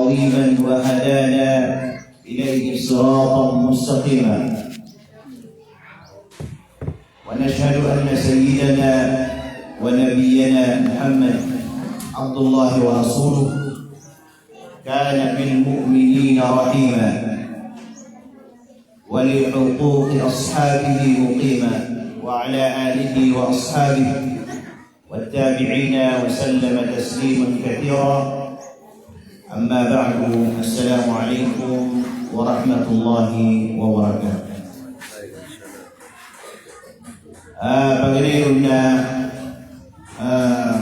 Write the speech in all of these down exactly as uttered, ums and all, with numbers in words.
عظيما وهدانا إليه صراطا مستقيما. ونشهد أن سيدنا ونبينا محمد عبد الله ورسوله، كان بالمؤمنين رحيما، ولحقوق أصحابه مقيما، وعلى آله وأصحابه والتابعين وسلم تسليما كثيرا. أما بعد، السلام عليكم ورحمة الله وبركاته. Ah, paganay ron na, ah,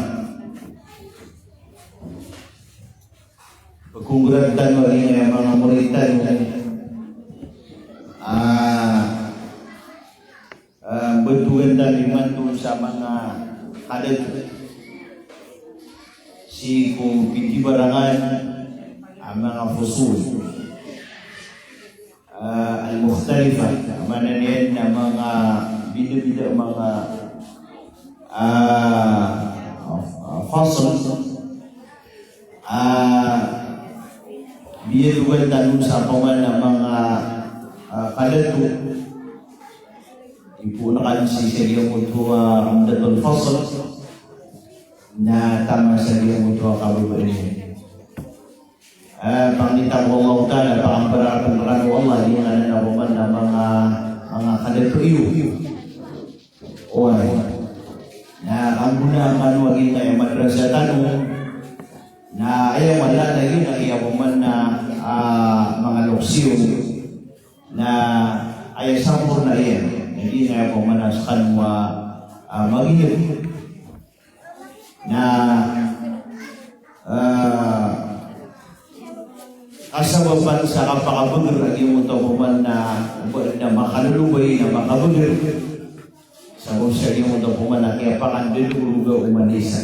pagkongratan tano a giyangkaya manga morit tano. Ah, Ah, btowan tano imanto sa manga kadato sii ko pitibarangan a manga fusul, ah, al-mukhtalifa, maana niyan na manga bida-bida manga, ah, fasl. Ah, biyalogan tano sa paman a manga, ah, kadato. Ipoon akn sii sa giyangkoto a Umdatul Fasl na taman sa giyangkoto a kababaan iyan. Ah, pangni ta ko Allah Ta'ala, pakamparakatan rkano o Allah, di ngka na paman a manga, manga kadato iyo. Oway. Na kanggonaan kano a giyangkaya madrasa tano. Na aya mala na giyangkaya paman a, ah, manga loks iyo. Na aya sampurna iyan. Na giyangkaya paman a skano a, ah, maginep. Na, ah, kasabapan sa kapakabagr a giyangkoto paman a, ba, na makalolobay na makabagr. Sabap sa giyangkoto paman a kiyapakandolog a oman isa.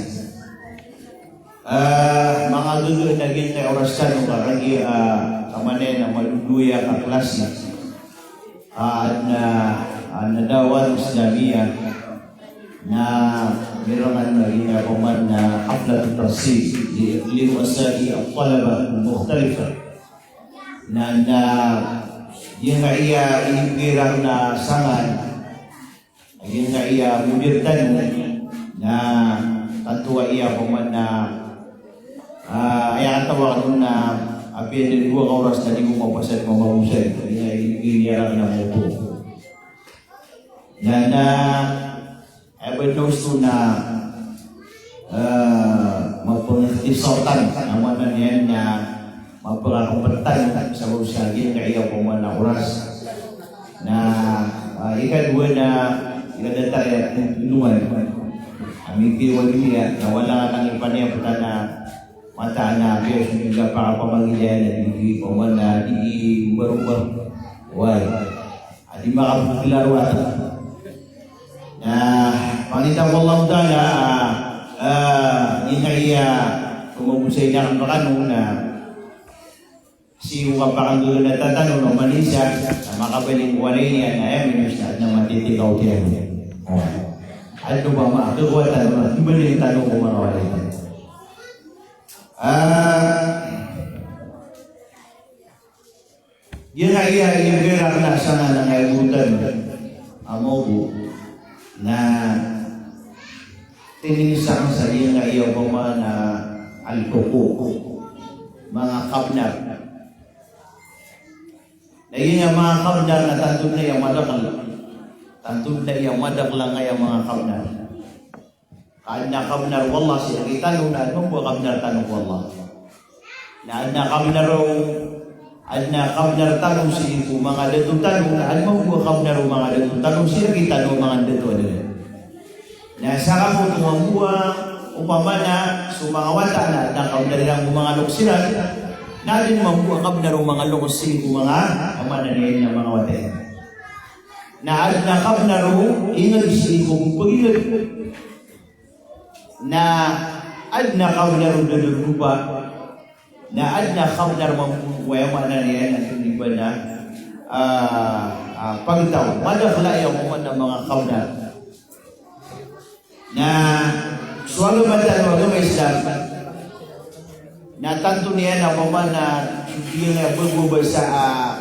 Ah, manga gaga na giyangkaya oras tano, karagi, ah, kamanay na madodoya ka klasi. Ah, adn a, ah, Nadawah Islamiyah na mirangan a giyangkaya paman a haflat at-tansib li, li ru'asa'i at-talaba al-mukhtalifa. Na, na giyangkaya inibgay iran a sangan, giyangkaya mudir tano, na tanto a aya paman a, ah, aya kataw akn on na apiya dn dowa ka oras na di ko mapasad mamagosay. Aya inibgay iran a mawdu'. Na, na, aya ba ino osto na, eh, mapangiktisar tano, na maana niyan na mapakakaptan tano, sabap sa giyangkaya paman a oras. Na, eh, ikadowa na, ikadatar iyan a tulongan. Ami kiwali niyan, na wala ka nang ipaniya ptana, mataan a apiya so di kapakapamagilaya na di, di paman a di barobah. Oway. A di makapagklaro a. Na, pangni ta ko Allah Ta'ala, ah, giyangkaya pamagosay niyan rkano na sii ko kapakanggaganatan tano na oman isa, na makabaling ko walay niyan, na aya minos na adn a matitikaw tiyan. O. Adn o ba ma, khakowa tano na, kibaling tano ko manga walay tano. Ah, Giyangkaya inibgay iran a sangan a giyangkoto a mawdu' na tininisang sa giyangkaya paman a al-huquq, manga kabnar. Na giyangkaya manga kabnar na tanto dn aya madakl. Tanto dn aya madakl angkaya manga kabnar. Ka adn a kabnar o Allah sii rkitano, na adn mambo a kabnar tano ko Allah. Na adn a kabnar o, adn a kabnar tano sii ko manga dato tano, na adn mambo a kabnar o manga dato tano sii rkitano a manga dato a dato. Na sakataw mambo a, opama na so manga wata na adn a kabnar iran ko manga loks iran, na adn mambo a kabnar o manga loks sii ko manga, opama na niyan a manga wata iran. Na adn a kabnar o ingd sii ko pagingd. Na adn a kabnar o da dn ropa. Na adn a kabnar mambo, aya maana niyan na tig iyan a, ah, ah, pagtaw. Madakl aya maana a manga kabnar. Na so agama tano a agama Islam, Na tanto niyan a opama na, di na bego ba sa, ah,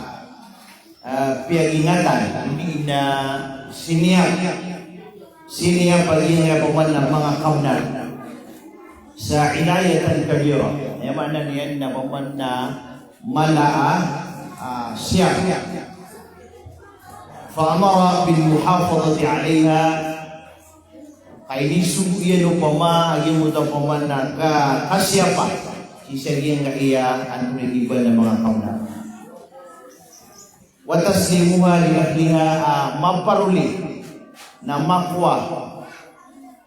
ah, piyagingatan, di na siniyap. Siniyap a giya opama na manga kabnar. Sa inayatan kabira. Aya maana niyan na opama na mala a, ah, siyap. Fa amara bil muhafadhati alayha. Ka inisogo iyan opama, a giyoto opama na ka, kasiyapa sii sa giyangkaya antonaa i ba na manga kabnar. Wa taslimuha li ahliha, ah, maparoli na makowa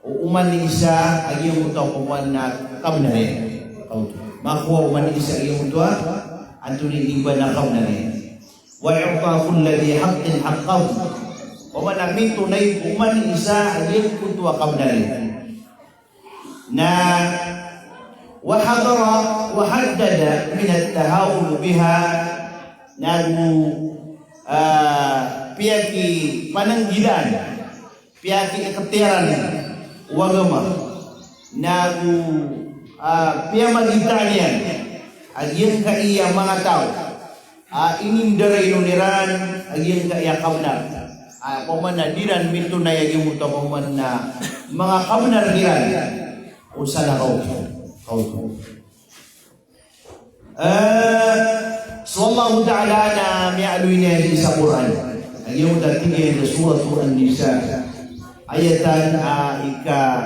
o oman i isa a giyoto opama na kabnar iyan. Makowa o oman i isa a giyoto a antonaa i ba na kabnar iyan. Wa i'ta kulli dhi haqqin haqqahu. Opama na mitonay o oman i isa a giyoto a kabnar iyan. Na wa hadhara wa haddada min at-tahawun biha, nago, ah, piyakipananggilaan, piyakiikhtiyaaran o agama, nago, ah, piyamagitaniyan a giyangkaya manga taw a inindarainon iran a giyangkaya kabnar. A, opama na di ran mitonay a giyoto opama na manga kabnar iran. O salakaw. Kaw. Eh, so Allahu Ta'ala na miyaaloy niyan sa Qur'an. A giyoto a tig iyan sa Surah An-Nisa. Ayatan, ah, ika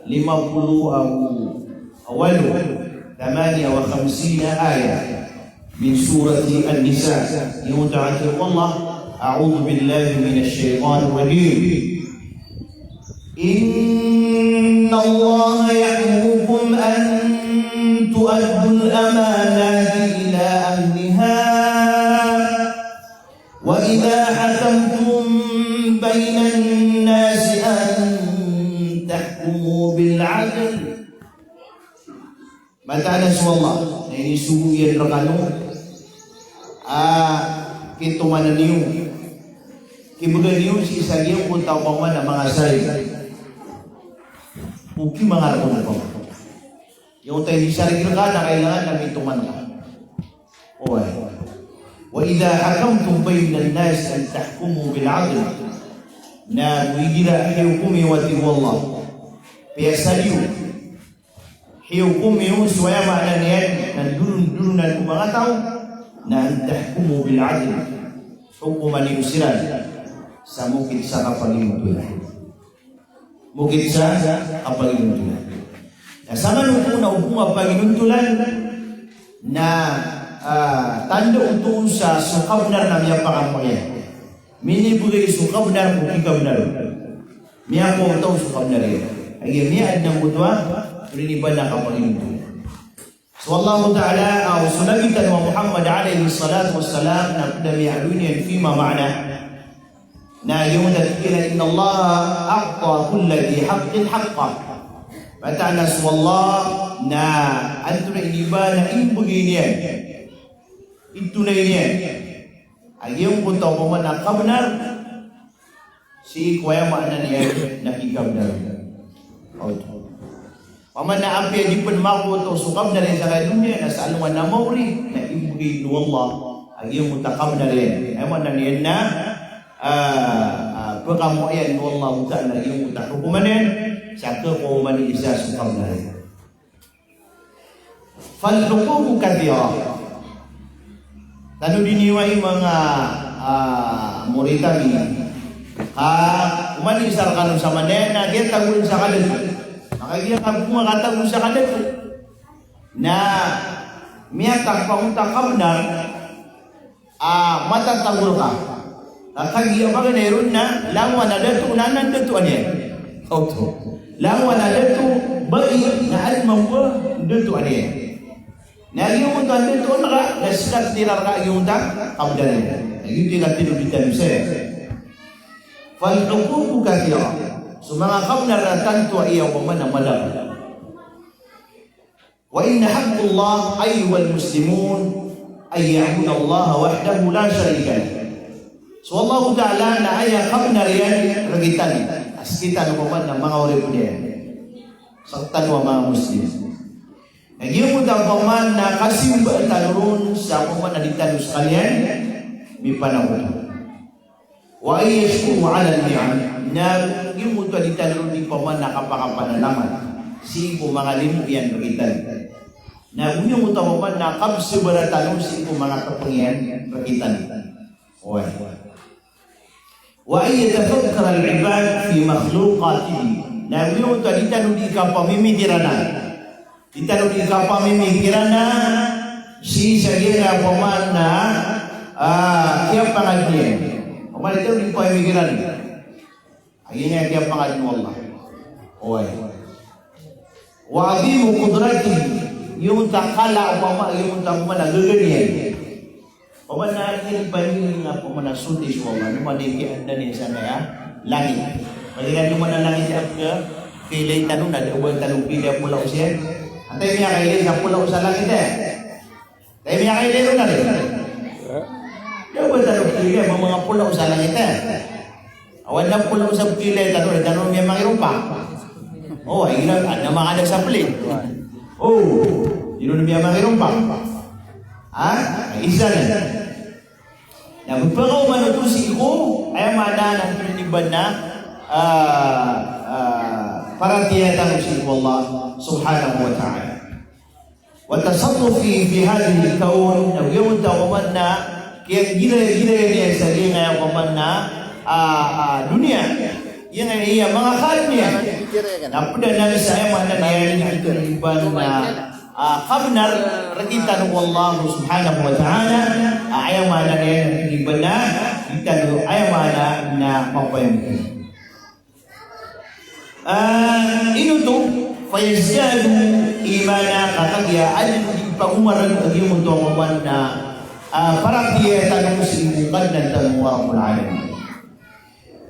lima polo ago walo. Thamaniya wa khamsina ayah. Min Surati An-Nisa. Ino ta ati Allah, a'udhu billahi minash shaytanir rajim. Innallaha ya'murukum an tu'addul amanati ila ahliha. Wa idha hakamtum bainan nasi an tahkumu bil adl. Mataan a so Allah na inisogo iyan rekano a kitomanan iyo, kibegay niyo sii sa giyangkoto a opama na manga sarig. O kimangarek o opama. Giyangkoto a inisarig reka na kailangan na mitoman ka. Oway. Wa idha hakamtum bainan nas an tahkumu bil adl. Na go igira hiyokom iyo, a tig o Allah, piyasad iyo, hiyokom iyo so aya maana niyan na doron-doronan o manga taw, na an tahkumu bil adl. Hokoman iyo siran sa mokit sa kapaginontolan. Mokit sa kapaginontolan. Na samanoto na opama a paginontolan na, ah, tanda oto sa so kabnar na miyapakamoya. Minibegay so kabnar ko kikabnar. Miyakowa o taw so kabnar iyan. Aya miyaadn angkoto a, odi na ba na kapaginontolan. So Allahu Ta'ala, ah, so Nabi tano a Muhammad alayhis salatu wassalam, na pd a miyaaloy niyan fima ma'na. Na giyangkoto a tig iyan a, innallaha a'ta kulli dhi haqqin haqqah. Mataan a so Allah na antonaa i ba na imbegay niyan, itonay niyan a giyangkoto a opama na kabnar sii ko aya maana niyan na kikabnar. Opama na apiya di pn makowa o taw so kabnar iyan sa kaya doniya, na sa alongan a maori na imbegay o Allah a giyangkoto a kabnar iyan. Aya maana niyan na, ah, ah, pkamoayan o Allah Ta'ala a giyangkoto a hokoman iyan sa khakowa o oman i isa so kabnar iyan. Fal huququ kathira. Tanodi niyo ay manga, ah, morita mi. Ka oman i isa rekano sa maana na giyatagoan sa kadato. Makagiya ka bo nga katago sa kadato na miyakapangota ka bnar a matatagor ka. Ka kagiya paganay ron na langowan a dato na anan dato a niyan. Oto. Langowan a dato, bai na anan mambo dato a niyan. Na giyoto a dato a naka, na skat di raka giyoto a kabnar iyan. Na giyoto i katero di tano saya. Fal huququ kathira. So manga kabnar a tanto a iya opama na mala. Wa inna haqqallah ayyuhal muslimun an ya'budallaha wahdahu la sharika lah. So Allahu Ta'ala na aya kabnar iyan rektano. A sekitano opama na manga oripn iyan. Sektano a manga Muslim. Na giyoto a opama na kasimba tano ron sa opama na di tano skaniyan mipanakoto. Wa an yashkuru ala an-ni'am. Na giyoto a di tano ron di opama na kapakapanalamat sii ko manga limo iyan rktano. Na giyoto a opama na kapsabara tano sii ko manga kapng iyan rktano. Oway. Wa an yatafakkara al-ibad fi makhluqatihi. Na giyoto a di tano di kapamimikirana. Di tano di kapamimikirana sii sa giya opama na, ah, kiyapangadn iyan. Opama di tano di pamimikirana. Aya kiyapangadn o Allah. Oway. Wa adhimi qudratihi. Giyoto a kala opama, giyoto a opama na gaga niyan. Opama na giya di pangni na opama na soti so Allah, opama na giya anda niyan sa manga langit. Pagari opama na langit a pkhailay tano na da a ba tano pkhailay a pola o siyan. Antaa i miyakailay sa pola o sa langit, eh? Antaa i miyakailay ron, eh? Da a ba tano pkhailay a manga pola o sa langit, eh? Awan na pola o sa pkhailay tano, da tano miyamangirompa. O, ay, ina, adn a manga da sa plane. O, di ron miyamangirompa. Ha? Isa na. Na pphakaoma oto sii ko, aya maana na piniban na, ah, ah, paratiyaya tano sii ko Allah subhanahu wa ta'ala. Wa tasarrufihi fi hadhihi al-kawn, na giyoto a opama na kiyagira-gira iyan sa giyangkaya opama na, ah, ah, doniya. Giyangkaya manga kala niyan. Na pd anan sa aya maana niyan na piniban na, ah, kabnar rktano o Allah subhanahu wa ta'ala, ah, aya maana niyan na piniban na, di tano, aya maana na mapayamikir. Ah, ino oto, fayazdadu imana, ka kagiya adn a di pagomaran a giyoto a opama na, ah, paratiyaya tano sii ko Kadnan tano a Rabbul Alamin.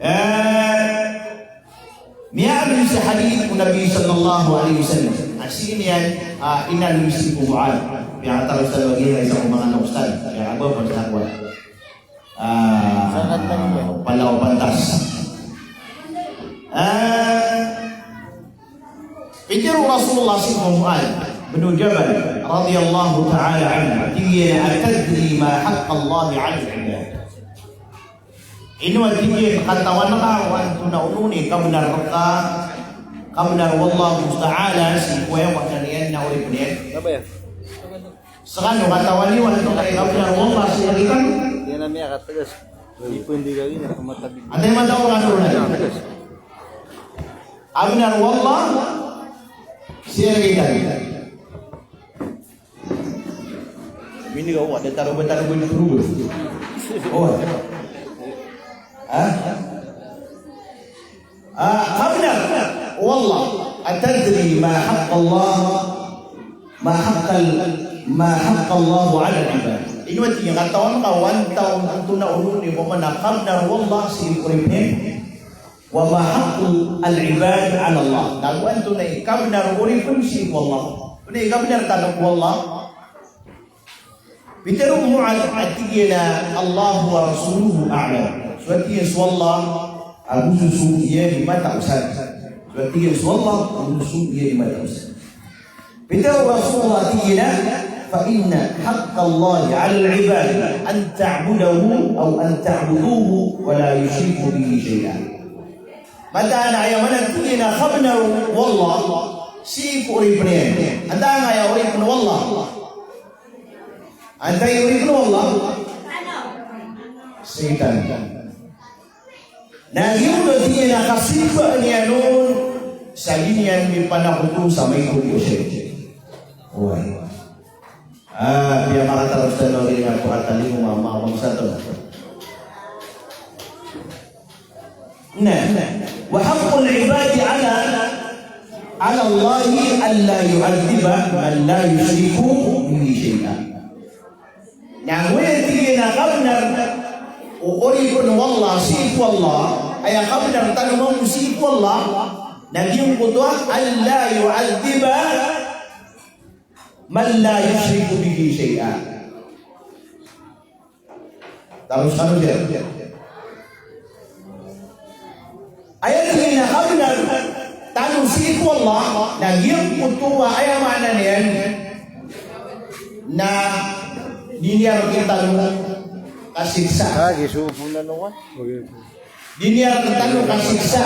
Ah, miyaaloy sa hadith o Nabi sallallahu alaihi wasallam. A sii niyan, ah, inaloy sii ko Muadh. Piyakataros tano lagi sa isa ko manga na ustadh. Kaya aba, pagsakuan. Ah, palaw pantas. Ah, pitharo o Rasulullah sii ko Muadh bin Jabal radiyallahu ta'ala anhu, tig iyan a, "Atadri ma haqqullahi 'alal 'ibad?" Ino a tig iyan, katawan ka o antonaa onon i kabnar ka, kabnar o Allah ta'ala sii ko aya maana niyan na oripn iyan? Skano, katawan iyo antonaa i kabnar o Allah sii rktano? Antaa i mataw rktano? Kabnar o Allah sii rktano. Mini ka, o, da taro ba, taro ba, taro ba. O. Ha? Ah, kabnar o Allah. Atadri ma haqqullah, ma haqqal, ma haqqullah 'alal 'ibad? Ino a tig iyan, katawan ka o antonaa onon i opama na kabnar o Allah sii ko oripn iyan? Wa ma haqqul 'ibad 'alallah? Na o antonaa i kabnar o oripn sii ko Allah? Antonaa i kabnar tano ko Allah? Pitharo o Muadh a tig iyan a, "Allahu wa rasuluhu a'lam." So, a tig iyan, so Allah ago so, so iyan i mataw san. So, a tig iyan, so Allah ago so, so iyan i mataw san. Pitharo o Rasulullah a tig iyan a, "Fa inna haqqallahi 'alal 'ibad an ta'budahu aw an ta'buduhu wa la yushriku bihi shay'a." Mataan a aya maana, tig iyan, a kabnar o Allah sii ko oripn iyan. Antaa i oripn o Allah? Antaa i oripn o Allah? Saitan. Na giyoto, tig iyan, a kasimbaa niyan on sa di niyan mipanakoto sa maito ko saitan. Oway. Ah, piyamakatarus tano ron a pakatalingoma a manga bangsa tano. Na, wa haqqul 'ibadi 'ala, 'alallahi alla yu'adhdhiba man la yushriku bihi shay'a. Na go aya tig iyan a kabnar o oripn o Allah sii ko Allah, aya kabnar tano mambo sii ko Allah, na giyangkoto a alla yu'adhdhiba man la yushriku bihi shay'a. Tarus, tarus iyan. Aya tig iyan a kabnar tano sii ko Allah, na giyangkoto a aya maana niyan na di niyan rktano kasiksa. Ah, giso po na naman. Di niyan rktano kasiksa.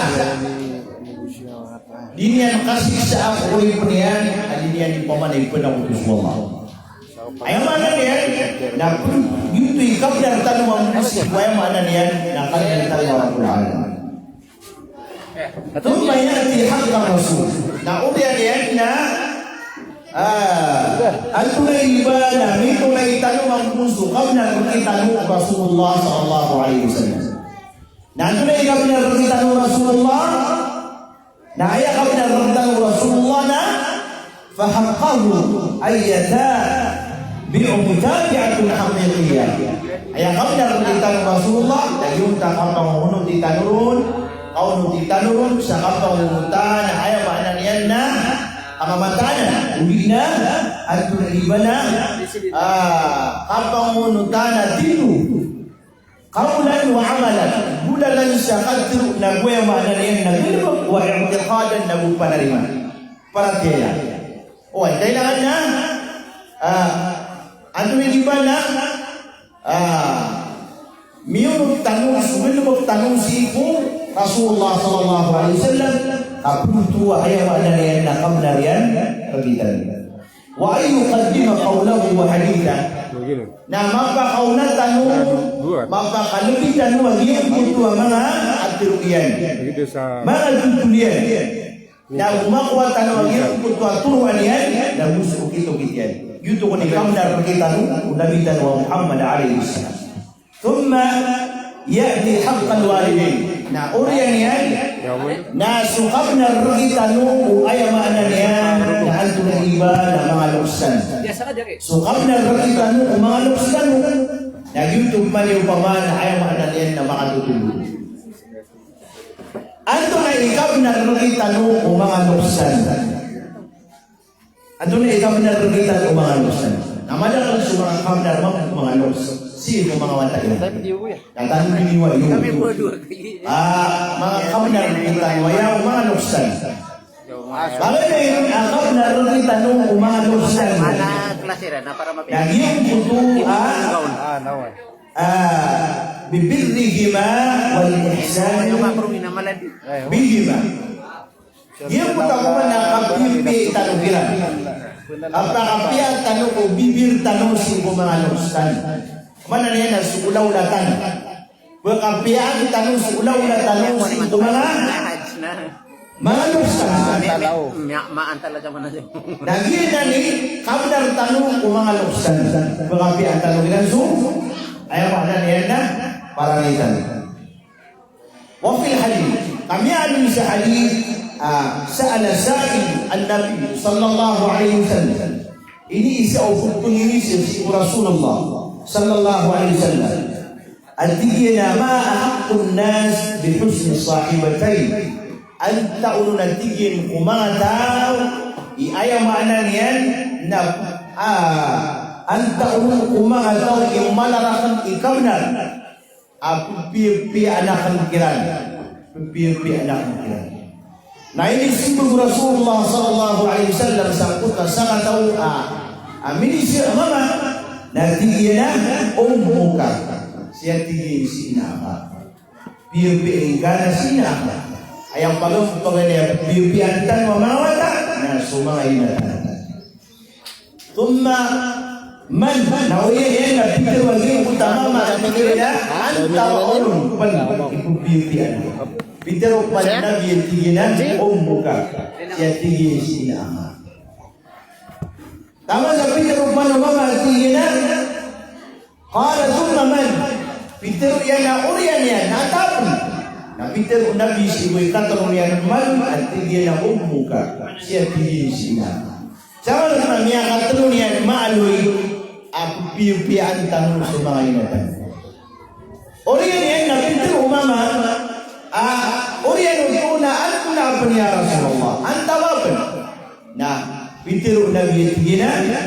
Di niyan kasiksa a oripn iyan, a di niyan ipamana i pd anan ko Allah. Aya maana niyan na pd, giyoto i kabnar tano mambo sii ko aya maana niyan na kabnar tano a Rabbul Alamin. Thumma ya'ti haqqa Rasul. Na oriyan iyan na, ah, antonaa i ba na miyaona i tano mambo so kabnar rktano o Rasulullah sallallahu alaihi wasallam. Na antonaa i kabnar rktano o Rasulullah? Na aya kabnar rktano o Rasulullah na, fa haqqahu an yatabi'ahu tabi'atan haqiqiyyah. Aya kabnar rktano o Rasulullah, na giyoto a kapangonoti tano ron, kaonoti tano ron sa kapangonota na aya maana niyan na kamamatanan, odi na antonaa i ba na, ah, kapangonota na tindg. Qawlan wa amalan, golalan sa katharo, na go aya maana niyan na galbk, wa i'tiqadan, na go panarima. Paratiyaya. O, kailangan na, ah, antonaa i ba na, ah, miyaonot tano, so galbk tano sii ko Rasulullah sallallahu alaihi wasallam, ka pd oto a aya maana niyan na kabnar iyan rktano. Wa an yuqaddima qawlahu wa hadithah. Na mapakaona tano, mapakalbi tano a giyangkoto a manga katharo iyan, manga thotol iyan. Na makowa tano a giyangkoto a toroan iyan, na go so okit-okit iyan. Giyoto kon i kabnar rktano o Nabi tano a Muhammad alayhis salam. Thumma ya'ti haqqal walidayn. Na oriyan iyan na so kabnar rktano o aya maana niyan na antonaa i ba na manga loks tano. So kabnar rktano o manga loks tano. Na giyoto pman i opama na aya maana niyan na manga thotol. Antonaa i kabnar rktano o manga loks tano? Antonaa i kabnar rktano o manga loks tano? Na madakl so manga kabnar mambo ko manga loks sii ko manga wata iyan. Na tano dn i wata iyan. Ah, manga kabnar rktano aya o manga loks tano. Bagay na iron a kabnar rktano o manga loks tano na giyangkoto a, ah, bi birrihima wal ihsani bihima. Giyangkoto a koman na kapiyapiya tano kiran. Kapakapiya tano ko bibir tano sii ko manga loks tano. Maana niyan na so olaola tano. Pkapiyaan tano so olaola tano sii ko manga, manga loks tano. Na giyanan i kabnar tano ko manga loks tano. Pkapiyaan tano kiran so, aya maana niyan na parangitan. Wa fil hadith, ka miyaaloy sa hadith, ah, sa'ala sa'ilun an-Nabi sallallahu alayhi wasallam. Iniiza o pphangni sii ko Rasulullah sallallahu alayhi wasallam. A tig iyan a ma ahaqqun nas bi husni sahibatayn. Antaa on a tig iyan ko manga taw i aya maana niyan na, ah, antaa on ko manga taw i mala rakn i kabnar a pphiyapiyaan akn kiran. Pphiyapiyaan akn kiran. Na iniiza o Rasulullah sallallahu alayhi wasallam sangkoto a sakataw a, a miniiza a mama, na tig iyan a ummuka. Siya tig iyan si ina ka. Pphiyapiyaan ka na si ina ka. Aya paganay a pphiyapiyaan tano a manga wata na so manga ina tano. Thumma man, na oriyan iyan na pitharo a giyangkoto a mama a tig iyan a antaa on pn i pphiyapiyaan. Pitharo pn o Nabi a tig iyan a ummuka. Siya tig iyan si ina ka. Taman sa pitharo pn o mama a tig iyan a Qala, "Thumma man?" Pitharo iyan a oriyan iyan, na antaa pn? Na pitharo o Nabi sii ko ikatharo niyan man, a tig iyan a ummuka. Siya tig iyan si ina. Sa maana na miyakatharo niyan maaloy a pphiyapiyaan tano so manga ina tano. Oriyan iyan na pitharo o mama a oriyan oto na antonaa pn ya Rasulullah? Antaa pn? Na pitharo o Nabi a tig iyan a,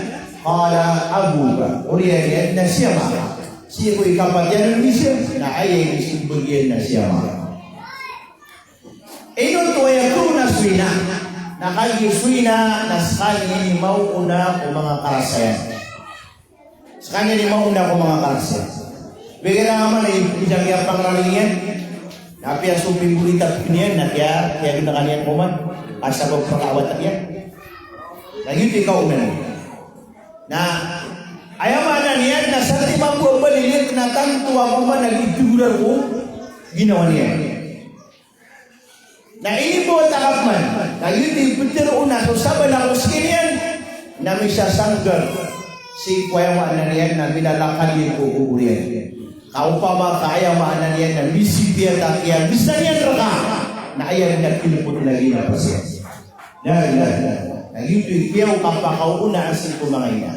qala abuka. Oriyan iyan na si ama ka. Sii ko ikapat iyan a misa, na aya inismbag iyan na si ama ka. Ino oto aya khaona so Ina, na kagiya so ina na skaniyan i maona ko manga karasayan. Skaniyan i maona ko manga karasayan. Bigyan na nga man i pizang iya pangraling iyan. Na apiya so pimbolita pn iyan na kiya, kiyagnkan iyan ko man. Asa ba pangawatan iyan. Na giyoto i kaonan. Na aya maana niyan na satiman bo a balilit na tanto a ko man a gii tegoran ko ginawa niyan. Na inimbawata ka pman, na giyoto i ptharoon a so sabala ko skaniyan na misasanggar sii ko aya maana niyan na milalakad iyan ko kobor iyan. Ka opama ka aya maana niyan na misipiyat a kiyagisan iyan rka, na aya niyan a kilopot lagid a pasiyan. La ilaha illallah. Na giyoto i kiyaw kapakaoona sii ko manga ina.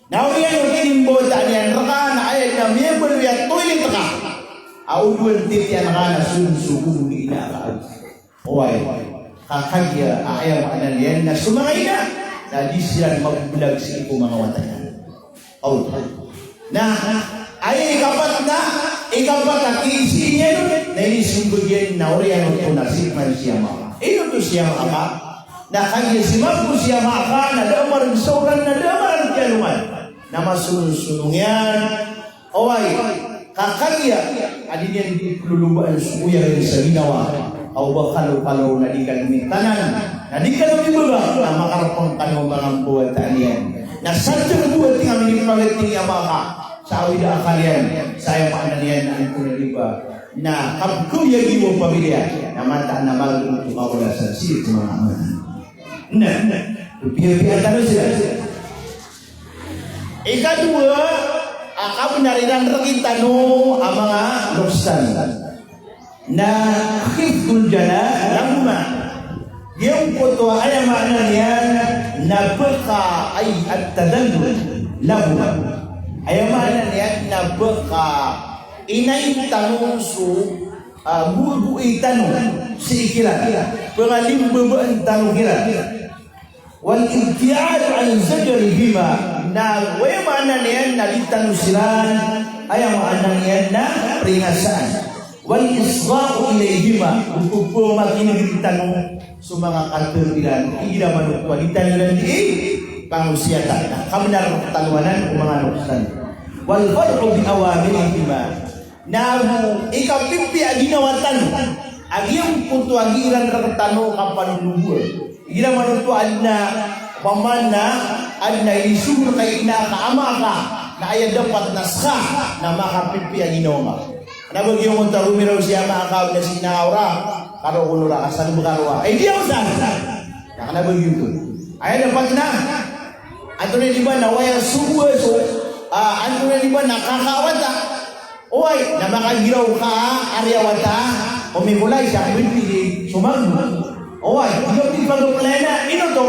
Na oriyan o inimbawata niyan rka na aya na miyabaloy a toilet ka. A o dowa titiyan ka na sosogoon i ina ka. Oway. Ka kagiya a aya maana niyan na so manga ina na di siran mablag sii ko manga wata iyan. Aw. Na aya ikapat na, ikapat a kiisii niyan on na inismbag iyan na oriyan oto na sii pman si ama ka. Ino oto si ama ka? Na kagiya si ama ko si ama ka na da a marg sa oran na da a marg kiyalongan. Na masonong-sonong iyan. Oway, ka kagiya a di niyan di plolombaan so oyagen sa ginawa. Aw ba kalokalo na di ka gomitanan, na di ka gomibaba, na makarpang kano manga mbawata niyan. Na sa tgbo a tig a minipagiting i ama ka sa awid a akal iyan, sa aya maana niyan na antonaa i ba na kapkhawiyagiwa pamilya, na mataan a marg oto kawalasan sii ko manga ama. Na, na, piyapiya tano siran. Ikadowa a kabnar iran rktano a manga loksan na hifdhul janah lahuma. Giyangkoto a aya maana niyan na ba ka ay at-tadhallul lahuma. Aya maana niyan na ba ka inain tano so, ah, gogoay tano sii kiran, pangalimbabaan tano kiran. Wal ibti'ad an zajrihima, na aya maana niyan na di tano siran, aya maana niyan na pringasaan. Wal isgha'u ilayhima, oto pamakin'g tano so manga katharo iran, igira manoto a di tano iran dii pangosiyatan. Kabnar tano anan o manga loksan. Wal farhu bi awamirihima, na go ikapipiya a ginawa tano a giyangkoto a giiran rktano kapanolobowan. Igira manoto a adn a, opama na adn a inisogo rka i ina ka, ama ka, na aya dapat na ska na makapipiya a ginawa ngka. Kna ba giyangkoto a gomiraw si ama ka o na si ina ka o ra, ka roo ko nora ka sa bkaro a, ay, di ako san. Na kna ba giyangkoto. Aya dapat na, antonaa i ba na waya sogo a so, ah, antonaa i ba na kakawata. Oway, na makagiraw ka a riyawata o mikolay sa bnti di somagn. Oway, iyo di pagplana, ino oto,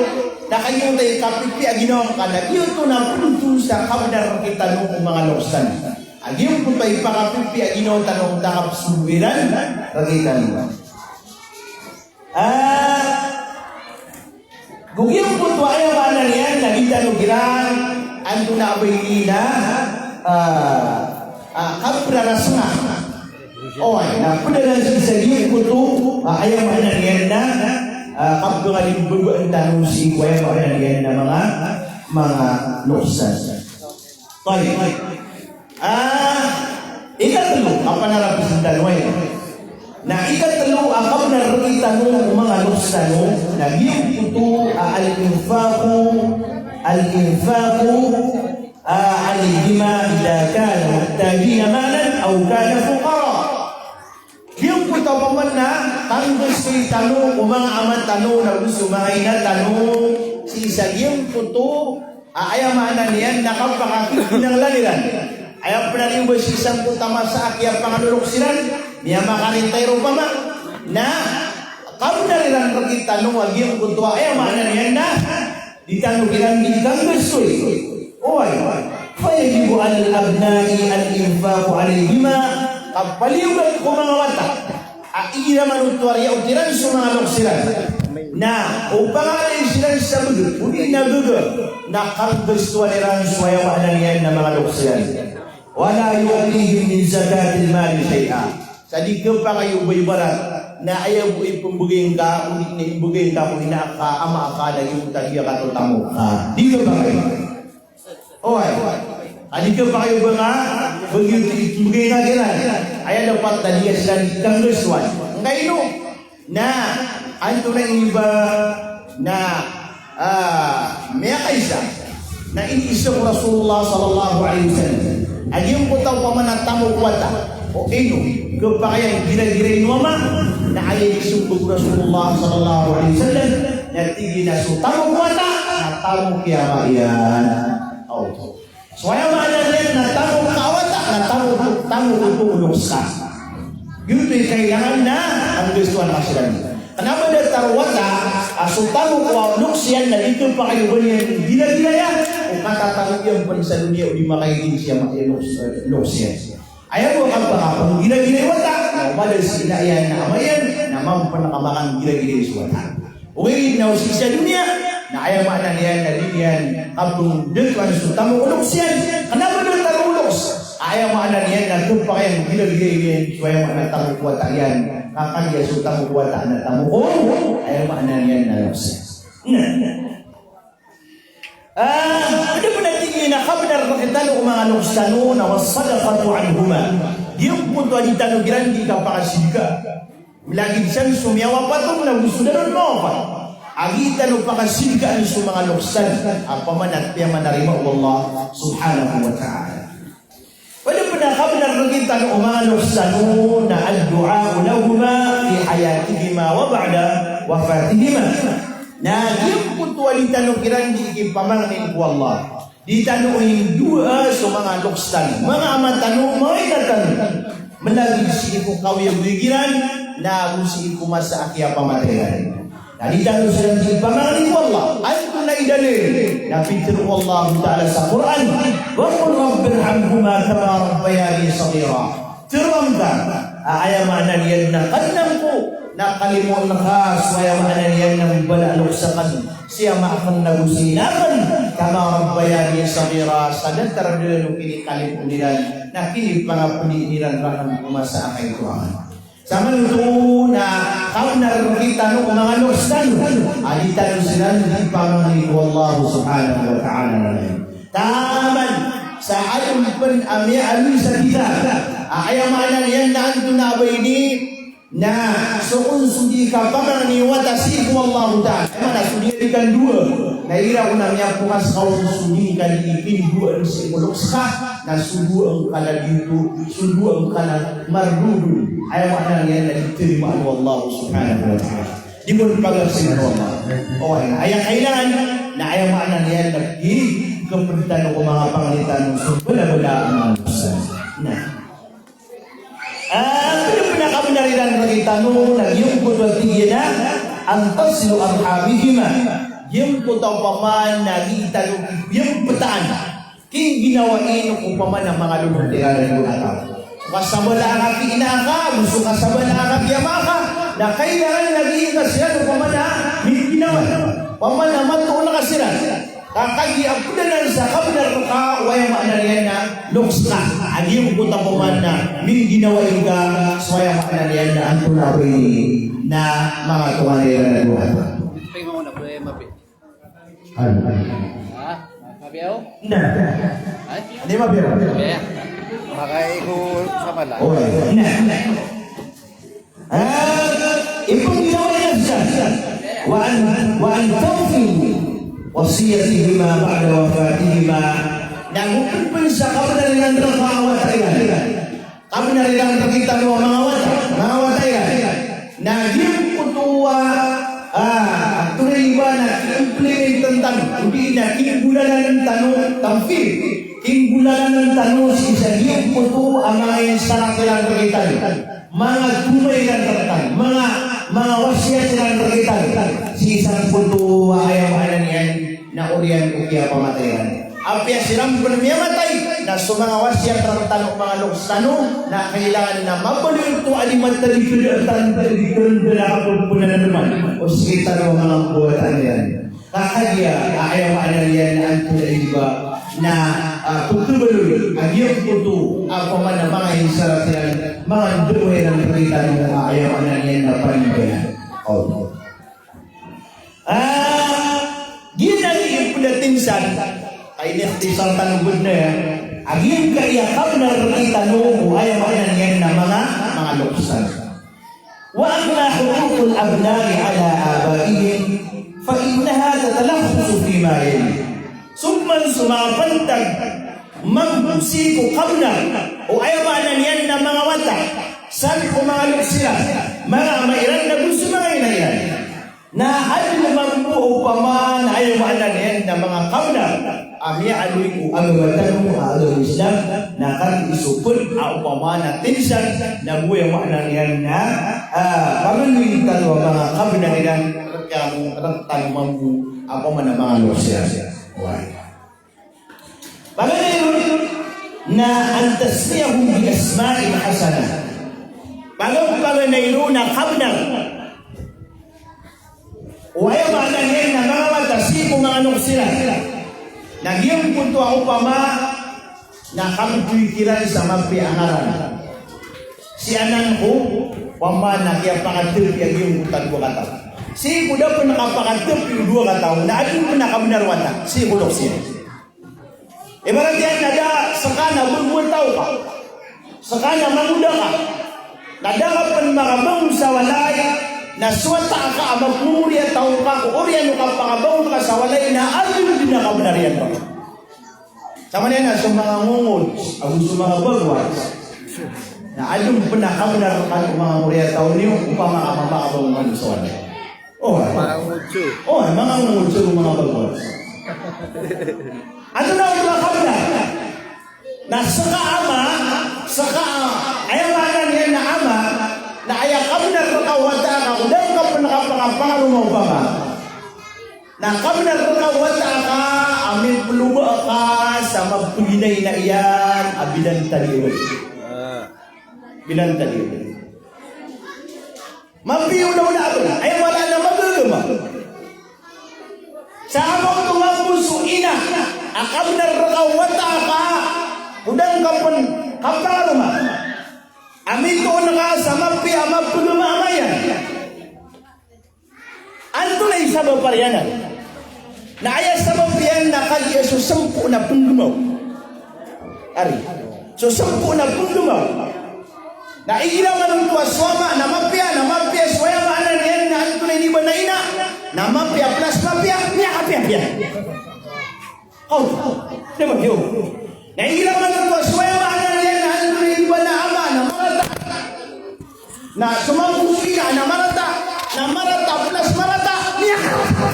na kagiya oto i kapipiya a ginawa ngka na giyoto na photo sa kabnar rktano o manga loksan. A giyangkoto i pakapipiya a ginawa tano na kapsogo iran rktano. Ah, go giyangkoto a aya maana niyan na di tano kiran, antonaa ba ini na, ah, ah, kaprarasnga. Oway, na pd anan sii sa giyangkoto a aya maana niyan na, ah, kapangalimbabaan tano sii ko aya maana niyan na manga, manga loksan. Tayyib. Ah, ikatlo, a panarapsn tano aya. Na ikatlo a kabnar rktano o manga loksan tano, na giyangkoto a al-infaqu, al-infaqu, ah, alayhima idha kanu muhtajina malan aw kanu fuqara. Giyangkoto a opama na kanggastoy tano o manga ama tano na go so manga ina tano sii sa giyangkoto a aya maana niyan na kapakakikinanglan iran. Aya pn a riyo ba sii sangkoto a masa a kiyapangalolok siran, miyamakaretire opama, na kabnar iran rktano a giyangkoto a aya maana niyan na di tano kiran di kanggastoy. Oway. Fayajibu alal abna'i al-infaqu alayhima. Kapaliyogat ko manga wata a igira manoto a riyaot iran so manga loks iran na o pangalay siran sa bg, odi na bg, na kanggastoan iran so aya maana niyan na manga loks iran. Wala yu'tihim min zakatil mali shay'a. Sa di khapakay o ba ibarat Na aya bo i pmbgay ngka, o di na imbgay ngka ko ina ka, ama ka, na giyoto a di ka katotamok. Di ka ba kayo? Oway. A di ka ba kayo ba nga, ba giyoto i pmbgay ngka kiran. Aya dapat na di ka siran di kanggastowan. Ngkaino? Na antonaa i ba na, ah, miyakaisa na iniiza o Rasulullah sallallahu alaihi wasallam a giyangkoto a opama na tamok o wata o ino, kapakay a giragirai o ama, na aya inisembag o Rasulullah sallallahu alaihi wasallam na tig iyan a so tamok o wata na tamok i ama iyan. Aw. So aya maana niyan na tamok ka wata, na tamok, tamok oto o loks ka. Giyoto i kailangan na kanggastowan ka siran. Kna ba datar o wata a so tamok o loks iyan na di kapakay o ba niyan giragirai, o katatamok iyan pn sa doniya o di makaigin si ama iyan loks, eh, loks iyan. Aya bo a kapakapnggiragirai o wata na o ba da si ina iyan na ama iyan na mambo pn ka maknggiragirai so wata. Ogaid na o sii sa doniya na aya maana niyan na di niyan kapnggiragirai so tamok o loks iyan. Kna ba datar o loks, aya maana niyan na kapakay a giragirai iyan so aya maana tamok o wata iyan. Ka kagiya so tamok o wata na tamok o, aya maana niyan na loks iyan. Na Ah, anda pn a tig iyan a kabnar rktano o manga loks tano na was-sadaqatu anhuma. Giyangkoto a di tano kiran di kapakasidka. Lagid san so miyawapat on na go so da ron mawapat a gii tano pakasidkaan so manga loks tano a opama na piyamanarima o Allah subhanahu wa ta'ala. Pd pn a kabnar rktano o manga loks tano na ad-du'a'u lahuma fi hayatihima wa ba'da wafatihima. Na giyangkoto a di tano kiran di ikipamangni ko Allah, di tano indoa so manga loks tano, manga ama tano, manga ina tano, mlagid sii ko kaoyagoyag iran na go sii ko masa a kiyapamatay iran. Na di tano siran di pamangni ko Allah. Antonaa i dalil? Na pitharo o Allah Ta'ala sa Qur'an, "Wa qul rabbirhamhuma kama rabbayani saghira." Tharoa ngka a aya maana niyan na Kadnan ko, na kalimoon ka so aya maana niyan na mbala a loks akn si ama akn na go si ina akn, kama rabbayani saghira, sa datar dn o kinikalimoon iran, na kinipangapdi iran rakn ko masa a kaito akn. Samanoto na kabnar rktano o manga loks tano a di tano siran di pamangni ko Allah subhanahu wa ta'ala. Taman sa adn pn a miyaaloy sa kitab a aya maana niyan na antonaa ba ini na so kon so di kapamangni o wata sii ko Allah ta'ala. Aya maana so di ka ndoa na igira ko na miyapokas ka on so di ka di ipindoa sii ko loks ka, na so doa ngka na di oto, so doa ngka na mardodon. Aya maana niyan na di tarimaan o Allah subhanahu wa ta'ala. Di pn pagapsn o Allah. O, aya, aya kailangan na aya maana niyan na di kapd tano ko manga pangni tano so bala-bala a manga loks. Na Ah, pd pn a kabnar iran rktano na giyangkoto a tig iyan a an tasilu arhamihima. Giyangkoto a opama na di tano kiyaptaan. Kingginawai ko opama na manga lolot iran a dowa a taw. So kasabala a kapiya ina ka, so kasabala a kapiya ama ka, na kailangan na di ka siran opama na mingginawai. Opama na matoon ka siran. Ka kagiya pd anan sa kabnar rka o aya maana niyan na loks ka. A giyangkoto a opama na mingginawai ka so aya maana niyan na antonaa ba ini na manga tonganay iran a dowa. Ano? Ha? Mabiyaw? Na. Ay? Ano yung mabiyaw? Mabiyaw. Makaigo sa pala. Okay. Na. Ah, ipnggiraw iyan sa, wa an, wa an tawfi wasiyatihima ba'da wafatihima. Na go pn sa kabnar iran rka a wata iran. Kabnar iran rktano a manga wata, manga wata iran. Na giyangkoto a, ah, antonaa i ba na ki-implement tano, odi na kinggolalan tano, tanfidh. Kinggolalan tano sii sa giyangkoto a manga insarat iran rktano. Manga tomay iran rktano, manga, manga wasiyat iran rktano. Sii sangkoto a aya maana niyan na oriyan o kiyapamatay iran. Apiya siran pn miyamatay, na so manga wasiyat rktano, manga loks tano, na kailangan na mabaloy oto a di matadikd a tanda, di kd a kapnanadman o sktano a manga mbawataan iran. Ka kagiya a aya maana niyan na antonaa i ba na, ah, pkhabaloy a giyangkoto a opama na manga insarat iran. Pangandoway na rkitano a aya maana niyan na panimbala. O. Ah, giyanan i pd a tinsan, a inikhtisar tano bo dn aya, a giyangkaya kabnar rkitano o aya maana niyan na manga, manga loksan. Wa amma huququl abna'i ala abaihim, fa innaha tatalakhasu fima yali. So pman so manga pantag mambo sii ko kabnar o aya maana niyan na manga wata, san ko manga loks iran, manga ama iran, na go so manga ina iran. Na adn mambo opama na aya maana niyan na manga kabnar a miyaaloy ko agama tano a agama Islam, na katii so pd a opama na tinsan, na go aya maana niyan na, ah, pamanoyin tano a manga kabnar iran, rk-, rktano mambo a opama na manga loks iran. Oway. Paganay ron na an tasmiyahum bi asma'in hasanah. Pagan, paganay ron a kabnar o aya maana niyan na manga wata sii ko manga loks iran. Na giyangkoto a opama na kabtoy kiran sa mapiya a ngaran. Si anan ko, opama na kiyapakatpi a giyangkoto a dowa kataw. Sii ko da pn kapakatpi o dowa kataw, na adn pn a kabnar o wata sii ko loks iyan. Ibarat iyan na da ska na bgo a taw ka, ska na mangoda ka, na da ka pn makabangon sa walay, na so wata ka a mapmori a taw ka ko oriyan o kapakabangon ka sa walay, na adn dn a kabnar iyan. Samanaya na so manga ngongod ago so manga bagwas, na adn pn a kabnar rkano manga mori a taw niyo, opama ka mamakabangon kano sa walay. O, manga ngongod so, o, manga ngongod so manga bagwas. Antonaa oto a kabnar? Na ska a ama, ska a, aya maana niyan na ama, na aya kabnar rka o wata ka ko da ka pn kapakapangaroma opama. Na kabnar rka o wata ka a miploba ka sa mapginaina iyan a binantad iyan. Ah. Binantad iyan. Mapiya o da, o da, o da. Aya maana na magagama. Sa ama oto mambo so ina a kabnar rka o wata ka ko da ngka pn kapangaroma a mitoon ka sa mapiya a mapgama a ama iyan. Antonaa i sabap a riyanan? Na aya sabap iyan na kagiya so sampo na pnggmaw. Ari. So sampo na pnggmaw. Na igira man oto a so ama na mapiya, na mapiya so aya maana niyan na antonaa i di ba na ina, na mapiya plus mapiya, miyakapiyapiya. Aw, di ba, yo? Na igira man oto a so aya maana niyan na antonaa i di ba na ama na marata. Na so mambo so ina na marata, na marata plus marata, miyakarata.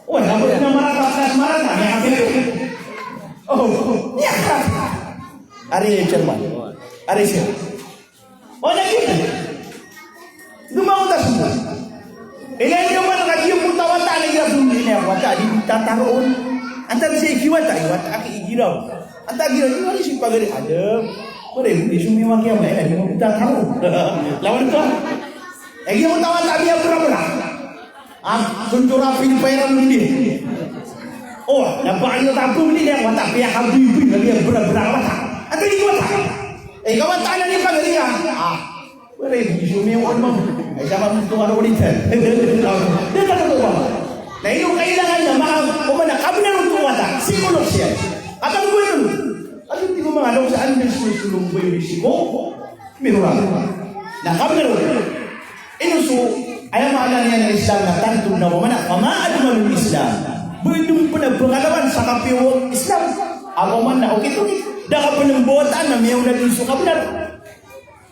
Oy, na marata plus marata, miyakarata. O, miyakarata. Ari, chairman. Ari, sir. O, na giyoto. Gmaw ta so. Ilay niyo man a kagiya ko ta wata, na igira so, ilay a wata, di ko tataroon. Antaa sii ki wata, i wata aki igira. Antaa igira, di wari sii pagari, adem. Pare, di so miyawa kiyama, ilay niyo man ko tataroon. Lawan to. Igira ko ta wata, miyabrabra. Ah, tuntura pin pairan dii. O, na ba iyo ta pun dii, wata, piyakabibi, na miyabrabra wata. Antaa di wata. Eh, ka wata na di pagari a. Ah. Wala, di so miyawa, mam. Ay, sama mo ito, ano, ulitan. Di ka totoo ba? Na ino kailangan na maka-, o mana, kabnar oto a wata, sii ko loks iyan. At ang gawin nun, ano, di ko manga loks, ano, di so, so, lunggoy, di sii ko, mirorang. Na kabnar oto. Ino so, aya maana niyan a Islam na tanto na, o mana, fama ajmalul Islam. Ba dn pn a pangalawan sa kapiya o Islam. Ago mana, okit-okit. Da ka pn mbawata na miyaona dn so kabnar.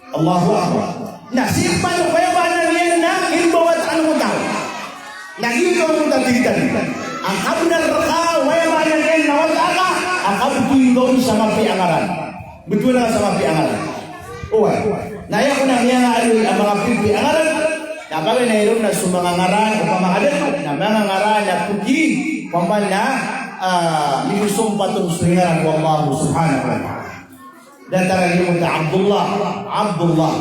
Allahu Akbar. Na sii pman o kaya ba na niyan na inbawat ano mo taw. Na giyoto mo taw tig iyan. Ang kabnar rka, o kaya ba na niyan na wata ka, a kabtoy ngka on sa mapiya a ngaran. Btowan ka sa mapiya a ngaran. Oway. Na aya ko na miyangaaloy a manga pipiya a ngaran. Na paganay ron na so manga ngaran, opama ka dn, na manga ngaran a pogi, opama na, ah, minisompat on so ngaran o Allah subhanahu wa ta'ala. Datar a giyoto a Abdullah, Abdullah.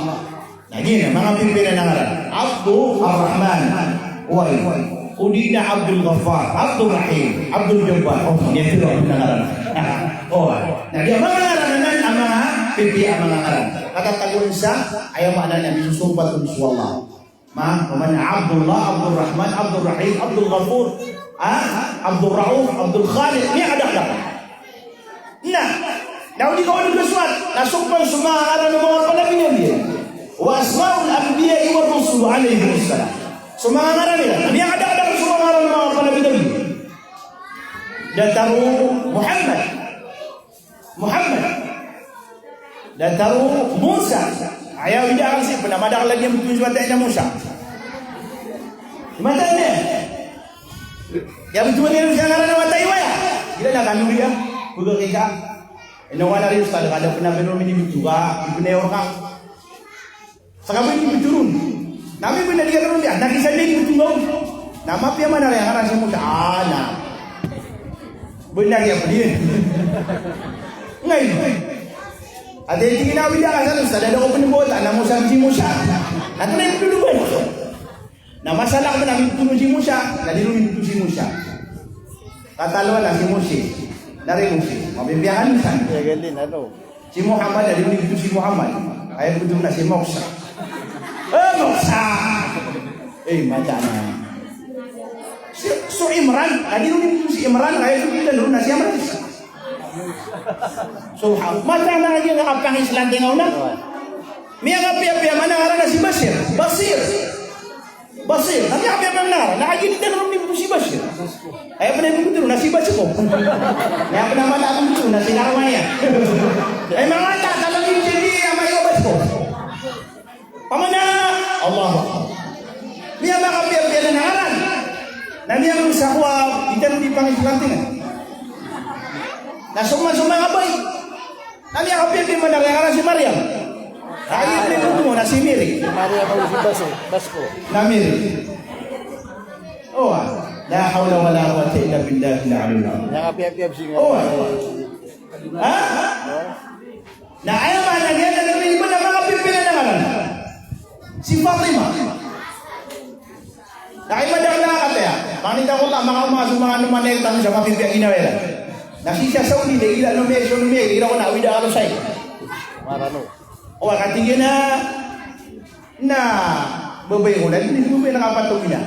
Na giya, manga pipiya a ngaran. Abdul Rahman. Oway. O di na Abdul Ghaffar, Abdul Rahim, Abdul Jabbar. O, giyoto a ngaran. Oway. Na giya manga ngaran anan a manga pipiya a manga ngaran. Katatagoan sa, aya maana niyan, misosompat on so Allah. Ma, maana Abdullah, Abdurrahman, Abdurrahim, Abdul Ghafur, ah, Abdul Rauf, Abdul Khaliq, miyakadakdakl. Na, na o di ka on kasowat, na sompan so manga ngaran o manga panabi-nabi. Wa asma'ul anbiya'i war rusul alayhimus salam. So manga ngaran iran, miyakadakdakl so manga ngaran o manga panabi-nabi. Datar o Muhammad. Muhammad. Datar o Musa. Aya wida akn sii pn a madakl a giya btowan so wata iyan a Musa. Mata niyan. Aya btowan iyan sa ngaran a wata iyan aya. Gila na kanuri a. Buga kika. Ino wana rin sa kada pn a bino minibto ka. Ibn Yorka. Sa ka bo inibto ron. Na mi bo na di ka ron di, na kisa di inibto ngka on. Na mapiya man a aya ngaran si Musa. Ah, na. Bo na di a pdi. Ngay. Ati tig iyan a wida ka sa, sa da ko pnbota na Musa si Musa. Na ito na inibto ron. Na masalah ko na inibto ron si Musa. Na di ron inibto si Musa. Kataloan na si Mose. Na ri Mose. Mapipiya ka niyan san. Iya, gali na to. Si Muhammad, na di ron inibto si Muhammad. Aya btowan na si Moksa. Eh, Moksa! Eh, mata na. Si, so Imran, na di ron inibto si Imran, aya btowan na si Amran. Subhan-, mata na lagi na kapangislanting a ona. Miyakapiyapiya man a ngaran na si Basir. Basir. Basir, na miyakapiyapiya man a ngaran, na kagiya di tano ron inibto si Basir. Aya pn a inibto ron na si Basko. Aya pn a mala a inibto ron na si Narmaya. Aya manga wata, talaga inibto si Amay o Basko. Pamana, Allahu Akbar. Miyakapiyapiya man a ngaran. Na miyakapiya sa kowa, di tano di pangislantingan. Na soma-soma nga bay. Na miyakapiyapiya man a ngaran si Mariam. Aya pn a inibto ron na si Mary. Si Mariam o si Basko, Basko. Na Mary. Owa. La hawla wala quwwata illa billahil aliyyil azim. Miyakapiyapiya si nga. Owa. Ha? Na aya maana niyan na miyakapiyapiya man a ngaran. Si Fatima. Na kay madakl a kataya, pangni ta ko la, manga, manga, manga, manga, manga, tano sa mapipiya a ginawa iran. Na sii sa Saudi, na igira no miyay, so no miyay, igira ko na awida ka losay. Marano. O, katii na, na, babay ko na, di babay na kapatog ina.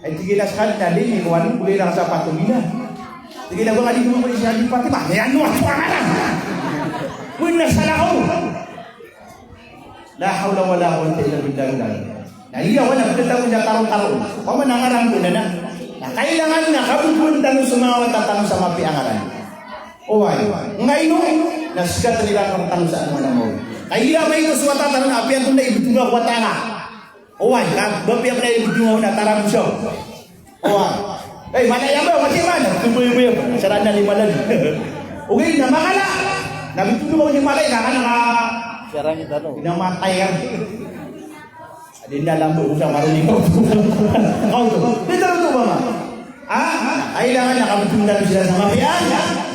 Ay, tig iyan a skad na di, ni ko ano, babay na ka sa patog ina. Tig iyan a, ba nga di ko babay si Fatima. Ay, ano, ano, ano, ano? Uy, na salakaw. La hawla wala quwwata illa billah. Na iya wana pd tano sa taro-taro. Opama na ngaran ko na na. Na kailangan na kabtowan tano so manga wata tano sa mapiya a ngaran. Oway. Ngaino, na sktn iran tano sa ano na mo. Kay ira maito so wata tano na apiya tano na ibto nga ko wata nga. Oway, ka, ba apiya pn a ibto nga ko na tarabusaw. Owa. Ay, mala iyan ba, mati man. Tuboy-boy. Saraan na di mala. Okay, na makala. Na bitodo ka o di mala, na ka na ka. Saraan kita to. Di na matay ka. Di na lambo ko sa maroni ko. Kaw to. Di taro to ba ma? Ha? Kailangan na kabitodo na sila sa mapiya.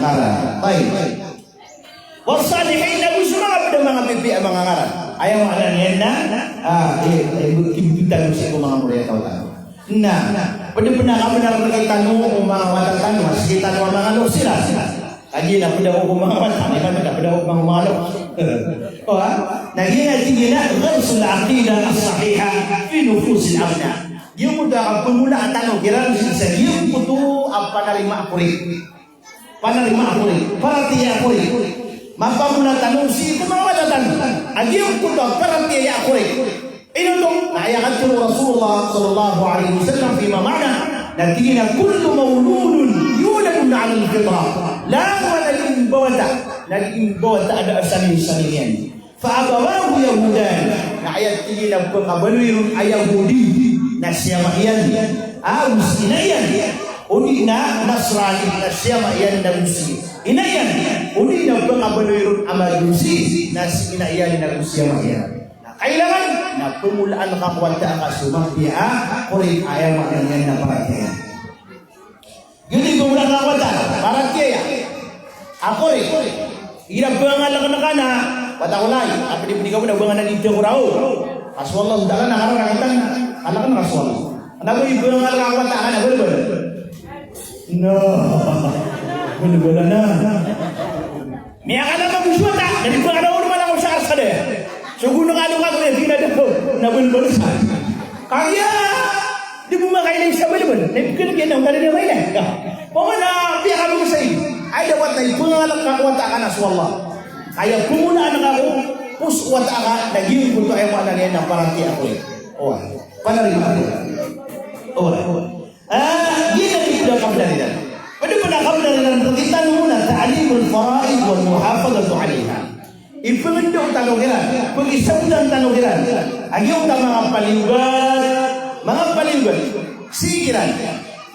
Mala. Tayyib. Wassalihin, ago so manga pd a manga pipiya a manga ngaran. Aya maana niyan na, ah, eh, eh, kibtodan sii ko manga moriyataw tano. Na, pd pn a kabnar rkitano o manga wata tano a sktano a manga loks iran. Kagiya na pd ako ko manga wata, na pd ako ko manga loks. O, ha? Na giyanan i tig iyan a gharsul aqidah as-sahihah fi nufusil abna. Giyangkoto a kapmolaa tano kiran sii sa giyangkoto a panarima a kori. Panarima a kori, paratiyaya a kori. Mapamola tano sii ko manga wata tano a giyangkoto a paratiyaya a kori. Ino oto? Na aya katharo o Rasulullah sallallahu alaihi wasallam fima ma'na, na tig iyan a, "Kullu mawludin yuladu 'alal fitrah." Langon a gii mbawata, na gii mbawata a da a sanin-sanin iyan. Fa abawahu yahudani, na aya tig iyan a pkabaloy ron a Yahudi, na si ama iyan, ago si ina iyan, odi na Nasrani, na si ama iyan ago si ina iyan, odi na pkabaloy ron a Majusi, na si ina iyan ago si ama iyan. Na kailangan na pmolaan ka ko wata ka so mapiya a kori, aya maana niyan na paratiyaya. Giyoto i pmolaan ka ko wata, paratiyaya a kori. Igira ba nga lkn ka na wata ko lay, a pd i pd i ka bo na ba nga na di tiyakora o. Ka so Allah Ta'ala na kararangitn, ka lkn ka so Allah. Kna ba igira ba nga lkn ka ko wata ka na balbal. Na. Balbal na. Miyakala ba bo so wata, na di ba nga na o. Balasan. Kagiya di bo makailay sa balbal. Na ipkn kiyan na, o tano di makailay. Ya. Pamana piyakabagosay. Ay, dapat na ipngalk ka ko wata ka na so Allah. Kagiya pngonaan ka ko, pos wata ka, na giyangkoto aya maana niyan na paratiyaya ko. Oway. Panarima ko. Oway. Ah, giyanan i pd a kabnar iran. Pd a kabnar iran rktano na ta'limul faraid wal muhafadhatu alayha. Ipngndao tano kiran, pkisabotan tano kiran a giyangkoto a manga paliyogat, manga paliyogat sii kiran.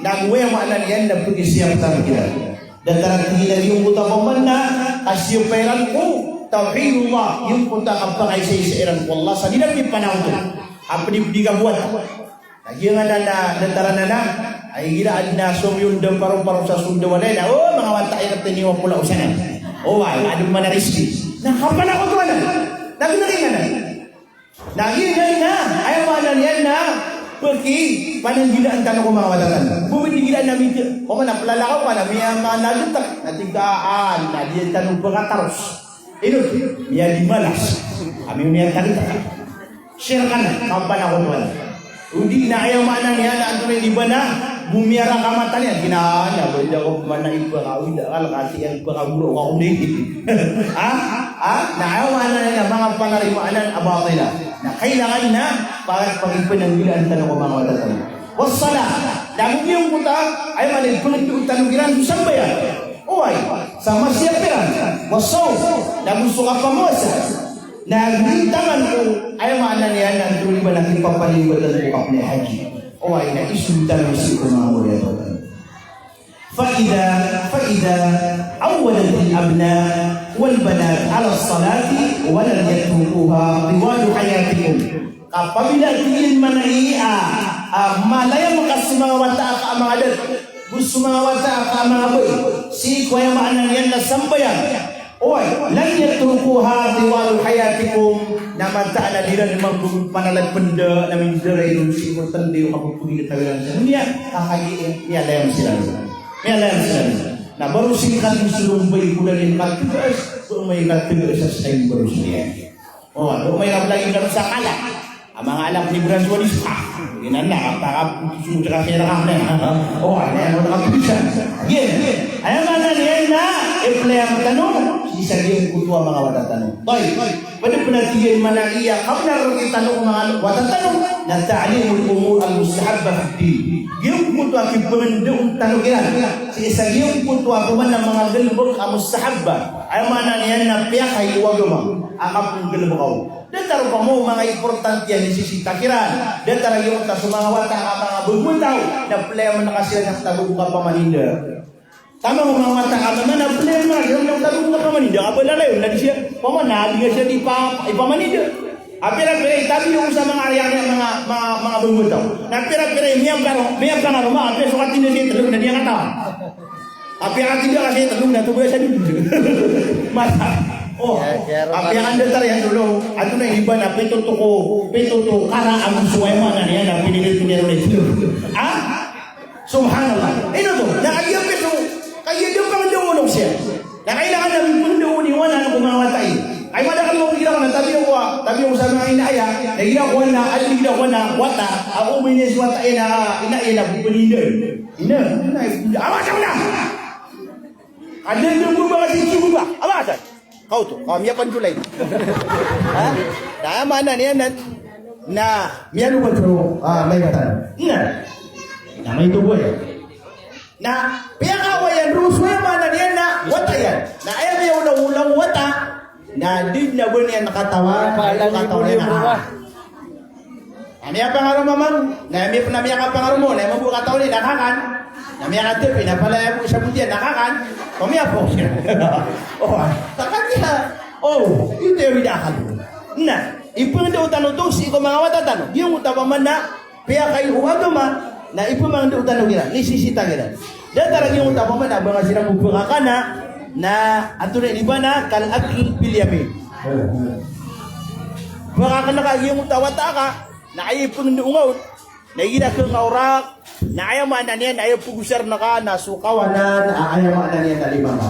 Na go aya maana niyan na pkisiyap tano kiran. Datar a tig iyan a giyangkoto a pamana, kasiyapa iran ko tawhidullah, giyangkoto a kapakaisaisa iran ko Allah sa di iran di panakoto a pd i pd i kabowat. Na giyanan na datar anan a, ay, igira adn a somiyonda paroparo sa sondaw anan a, o, manga wata i rktano a pola osanan. Oway, adn man a riski. Na kapanakoto anan. Na gnki anan. Na giyanan na, aya maana niyan na pkipananggilaan tano ko manga wata tano. Bo di gilaan a midi, o man a plalakaw ka na miyamanagtk, na tig ka a, na di tano pkataros. Ino, miyadimalas. Ami miyatagtk. Shirk anan, kapanakoto anan. O di na aya maana niyan na antonaa i ba na, bo miyaraka mata niyan, ginaan na, ba di ako mana ipakawid, akal ka, sii pakagoraok ako di. Ha? Ha? Na aya maana niyan na manga panarima anan a batila. Na kailangan na, para pagipnanggilaan tano ko manga wata tano. Was salah, na giyangkoto a, aya maana i pngndao tano kiran so sambayang. Oway, sa masiyap iran. Was sawm, na go so kapamowasa. Na giyangkoto a, aya maana niyan na antonaa i ba na kipapaliyogat ko kapnay haji. Oway, na isold tano sii ko manga moriyataw tano. Fa idha, fa idha awwadatil abna wal banat ala salati wa lam yatrukuha tiwala hayatikum. Kapabila tig iyan mana i, a, a, malayam ka so manga wata aka a manga dat, go so manga wata aka a manga bai, sii ko aya maana niyan na sambayang. Oway, lam yatrukuha tiwala hayatikum, na mataan a di iran mambo panalapnda na mindaray ron sii ko tanda o kapphagilataw iran sa doniya, ka kagiya miyalayam siran. Miyalayam siran. Na baro sii ka di solong bai ko da niyan katgas, so bai katgas sa sii baro sii. O, anda ko mailay lagi na sa kala. A manga anak ni Bras Wadis, ah, ina na, kapakapuso sa kasira ka na. O, ano yan, ano ka pulisan? Again, aya maana niyan na, i-play tano, sii sa giyangkoto a manga wata tano. Tayyib, pd pn a tig iyan mana iya, kabnar rktano ko manga wata tano, na ta'limul umur al-mustahabba fid din. Giyangkoto a kipngndao tano kiran, sii sa giyangkoto a pman a manga galbk a mustahabba. Aya maana niyan na piyakay o agama a kapnggalbk on. Datar opama o manga importante a nisisita kiran. Datar a giyangkoto a so manga wata ka manga bgo taw na play a manga siran a katago ko kapamaninda. Taman o manga wata ka manga na play a manga siran a katago ko kapamaninda. Ka ba lalayon na di siya, opama na di nga siya di pa, ipamaninda. A pira-pira i tabi o sa manga ari a manga, manga, manga bgo taw. Na pira-pira i miyapang, miyapangaroma, a pira so katinda siya tlo na di nga katawan. Apiya ka tig a kasi tlo na to ba sa dun. Masa. O, apiya ka datar iyan tlo. Antonaa i ba na pito to ko, pito to kara a muso, aya maana niyan na pinilit niyan o tlo. Ha? Subhanallah. Ino to? Na kagiya pito, kagiya di pangndao on siya. Na kailangan na pangndao on iwanan ko manga wata iyan. Ay madakl ko gira ko na tabi ko, tabi ko sa manga ina aya. Na gira ko na, adi gira ko na wata, ako ba ini so wata iyan na ina aya na pninda. Ina, ina, ina, awa sa wala. Anda anda mo ba kasi sugo ba? Awa sa. Kaw to, kaw miyapanjulay. Ha? Na aya maana niyan na, na miyano ba to, ah, may katan. Na. Na may to boy. Na piyakawa iyan roo so aya maana niyan na wata iyan. Na aya miyaolaola o wata. Na di na ba niyan katawan, katawan iyan na. Na miyapangaroma man, na miya, na miyakapangaroma, na mambo katawan iyan na kakan. Na miyakatp iyan, na palaya bo sa botiya na kakan. O miyapos iyan. O, sa kaniya. O, ito i da akal. Na ipngndao tano to sii ko manga wata tano. Giyangkoto a pman na piyakay o agama, na ipmangndao tano kiran, nisisita kiran. Datar a giyangkoto a pman a ba nga siran bo pkakana, na antonaa i ba na kal akli bil yamin. Pkakna ka giyangkoto a wata ka, na aya ipngndao nga on, na igira ka nga orak, na aya maana niyan, na aya pgosarn ka, na so kawanan, a aya maana niyan na lima ka.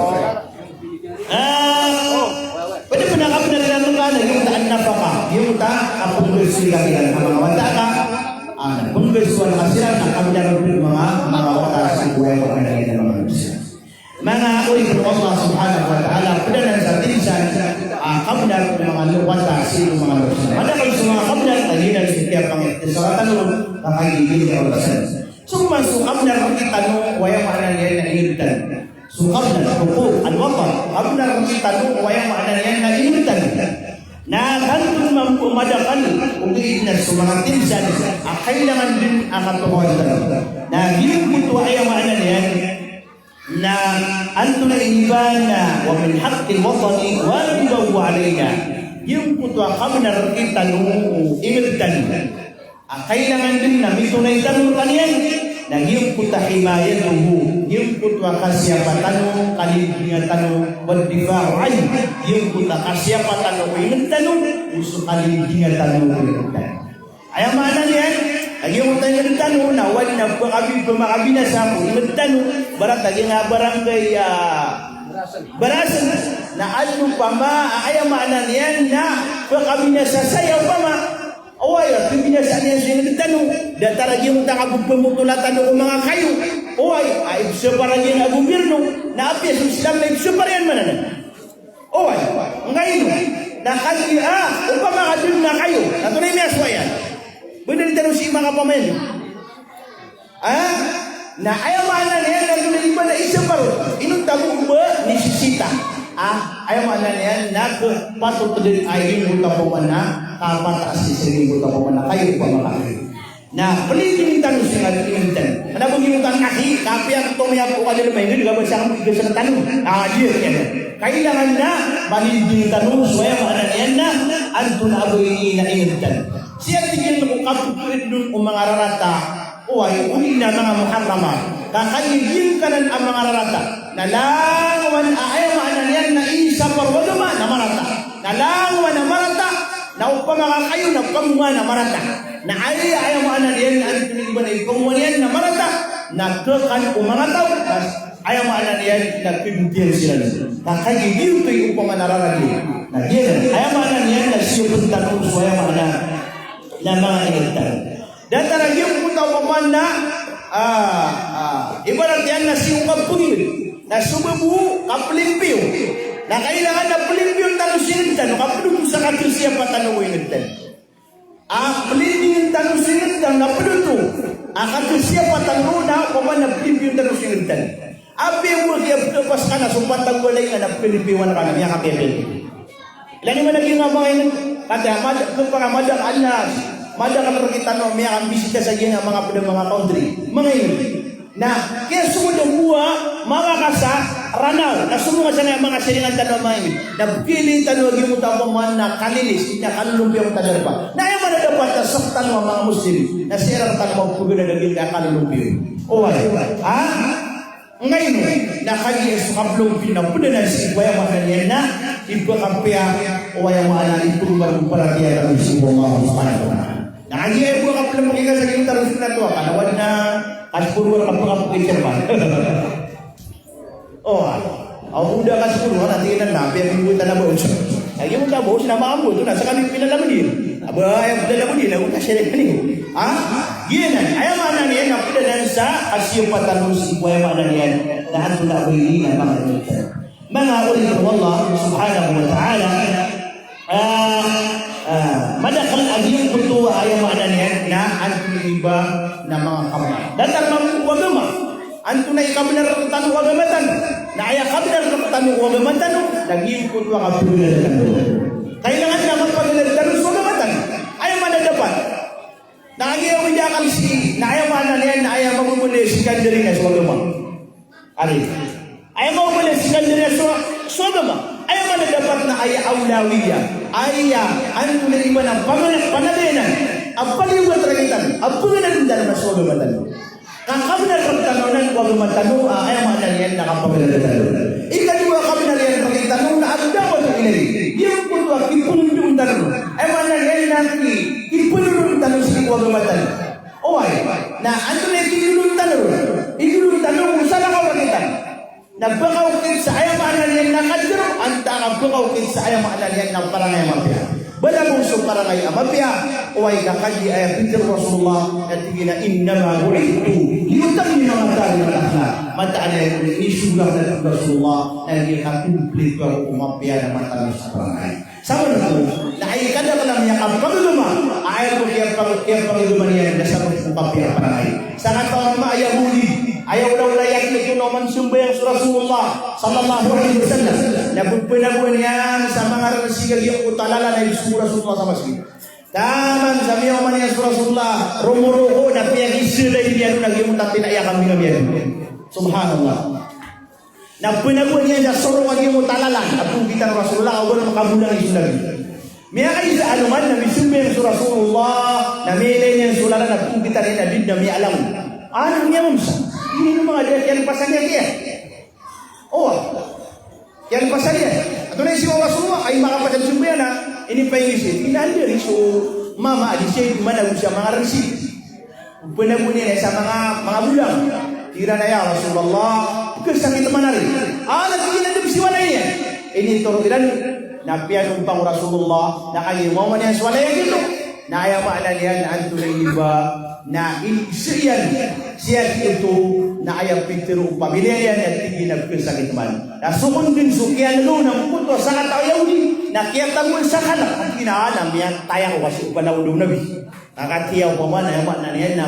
Ah, pwede pn a kabnar iran rka na giyangkoto a nafaqah, giyangkoto a pnggastoy ka kiran a manga wata ka, ah, na pnggastoan ka siran na kabnar rka manga, manga wata sii ko aya maana niyan na manga loks iran. Manga oripn o Allah subhanahu wa ta'ala, pd anan sa tisan a kabnar o manga wata sii ko manga loks iran. Madakl so manga kabnar, lagid anan so kiyapangikhtisara tano, ka kagiya di o Allah san. So man so kabnar rktano o aya maana niyan na ingd tano. So kabnar, huquq al-watan, kabnar rktano o aya maana niyan na ingd tano. Na tanto mambo madakl, ogaid na so manga tisan a kailangan dn a katokawan tano. Na giyangkoto a aya maana niyan na antonaa i ba na wa min haqqil watani wajiban alayna. Giyangkoto a kabnar rktano o ingd tano a kailangan dn na mitonay tano rkaniyan, na giyangkoto a himayatuhu, giyangkoto a kasiyapa tano, kalindinga tano, wad difa'u anhu, giyangkoto a kasiyapa tano ko ingd tano, o so kalindinga tano ko ingd tano. Aya maana niyan, na giyangkoto a ingd tano, na oway na pkhabi-, pmakabinasa ko ingd tano, ibarat a giyangkai a barangay, ah, Barasan, na adn opama, aya maana niyan na pkhabinasa saya opama. Oway, a pkhabinasa niyan so ingd tano, datar a giyangkoto a kabpamotol tano ko manga kayo. Oway, a ipsapar a giyangkai a gobyerno, na apiya so Islam na ipsapar iyan man anan. Oway, ngkaino, na kagiya, ah, opama ka dn na kayo, na antonaa i miyasowa iyan? Bnar tano sii makapamay. Ah, na aya maana niyan na antonaa i ba na isapar on, inonta bo ba nisisita. Ah, aya maana niyan na khapatot dn a iniyoto a pamana, kapataas i sii iniyoto a pamana, kagiya pamakain. Na plinding tano sii ngka ingd tano. Kna ba giyoto a naki, kapiya ko tomiyap o kadalm a ingd, ka ba sii ko ingd tano. Ah, di, di. Kailangan na plinding tano so aya maana niyan na antonaa ba ini a ingd tano. Sii a tig iyan ko kapkhaadn o manga rarata. Oway, odi na manga muharrama. Ka kagiya giyangkanan a manga rarata na langowan a aya maana niyan na isapar o agama na marata. Na langowan a marata, na opama ka kayo na pangonga na marata. Na aya, aya maana niyan na antonaa i ba na ipangonga niyan na marata. Na khakan o manga taw, na aya maana niyan na khadotiyan siran. Na kagiya giyoto i opama na rarata. Na giyanan, aya maana niyan na siyapn tano so aya maana na manga ingd tano. Datar a giyangkoto a opama na, ah, ah, ibarat iyan na sii ko kapngingd. Na so babo, kaplimpiyo. Na kailangan na plimpiyon tano so ingd tano, ka pd oto sa kakhasiyapa tano ko ingd tano. Ah, plinding tano so ingd tano, na pd oto. Ah, kakhasiyapa tano na, opama na plimpiyon tano so ingd tano. Apiya bo a kiyapkapas ka na so pantag o walay nga na pkalipiwan ka na miyakapiyapiya. Ilay niyo man a giyangkai a manga ingd, katii a mad-, kpaka madakl a, madakl rktano a miyakambisita sa giyangkai a manga pd a manga country. Manga ingd. Na kiyasomod a bo a manga kasa Ranaw, na somong a sanay a manga siringan tano a manga ingd. Na pkhailay tano a giyangkoto a pamana na kalinis, na kalolompiyo a darpa. Na aya maana dapat na sktano a manga Muslim, na sii rktano a pagana a giyangkai a kalolompiyo. Oway. Ha? Ngayon, na kagiya so kaplompiyo na pd anan sii ko aya maana niyan na ipakapiya, o aya maana na ipagomar ko paratiyaya tano sii ko Allah Subhanahu wa Ta'ala. Na kagiya bo a kaplompiyo ka sa giyangkoto a rosok na towa, ka na wad na kasbor wal kapakapakit siya pa. O, aw, aw, bo da kasbor wal, na tig iyan na, apiya bo tano ba oto. Lagid o tano ba oto na maambo, oto na sa kami pilalamedi. Aba, aya pilalamedi, na oto siya rin. Ha? Giyanan, aya maana niyan na pd anan sa kasiyapa tano sii ko aya maana niyan na antonaa ba ini na manga ingd tano. Manga oripn o Allah Subhanahu wa Ta'ala, ah, ah, madakl a giyangkoto a aya maana niyan na antonaa i ba na manga kamay. Datar mambo ko agama. Antonaa i kabnar rktano ko agama tano. Na aya kabnar rktano ko agama tano, na giyangkoto a kapagnar tano. Kailangan na mapagnar tano so agama tano. Aya maana dapat. Na kagiya o di akal sii, na aya maana niyan na aya mambo na sikandari na so agama. Ari. Aya mambo na sikandari na so, so agama. Aya maana dapat na aya awlawiya. Aya antonaa i ba na pamana-, panabenan. A paliyogat rktano. A paganadan tano na so agama tano. Ka kabnar rktano anan ko agama tano, a, aya maana niyan na kapagnar tano. Ikadowa a kabnar iyan rktano na ad-da'watu ilayh. Giyangkoto a kipolondon tano. Aya maana niyan na ki-, kipolondon tano sii ko agama tano. Oway, na antonaa i kidolon tano ron? Idolon tano ko salakaw rktano. Na pkaokit sa aya maana niyan na kadaro, antaa ka pkaokit sa aya maana niyan na parangay a mapiya. Balabaw so parangay a mapiya, oway ka kagiya aya pitharo o Rasulullah, na tig iyan a, "Innama bu'ithtu li utammima makarimal akhlaq." Mataan a inisogo akn o Rasulullah, na giyangkai a komplito ko mapiya na matanos a parangay. Sabap oto, na aya kadaklan iyan a kapagagama, aya bo kiyapag-, kiyapagagama niyan na sabap ko kapiya a parangay. Sakataw a mama a Yahudi, aya olaola iyan na giyoto na oman sambayang so Rasulullah sallallahu alaihi wasallam, na pphanagoan iyan sa manga rarasig a giyangkoto a lalan a isogo o Rasulullah sa masgit. Taman sa miyaoma niyan so Rasulullah, romoroko na piyakisalay niyan on a giyangkoto a tinai a kambing a miyadowa. Subhanallah. Na pphanagoan iyan sa sorong a giyangkoto a lalan a pogitan o Rasulullah, ago na makabolang i so Nabi. Miyakaisa a alongan na misambayang so Rasulullah, na miyailay niyan so lalan a pogitan iyan a di dn a miyalangon. Ano miyamamsa? Ini no manga di a kiyan pasal iyan kiyan. O, kiyan pasal iyan. Antonaa i sii o Rasulullah, ay makapasad sambayang na, ini paingis iyan. Tig iyan a anda ari so mama a di siya di manago sa manga rarasig. Pphanagoan iyan sa manga, manga bolang. Tig iran a, "Ya Rasulullah, pkhasakit man ari." A, na tig iyan a da pziwalay iyan. Initoro iran, na piyanompang o Rasulullah, na kagiya maoma niyan so walay a giyoto. Na aya maana niyan na antonaa i ba, na inisa iyan, siya giyoto, na aya pitharo o pamilya iyan, na tig iyan a pkhasakit man. Na so kon dn so kiyanlo na mangkoto a sakataw a Yahudi, na kiyatagoan sa kanak, tig iyan a, na miyataya ko kasi o panaw o Nabi. Ka katii a opama na aya maana niyan na,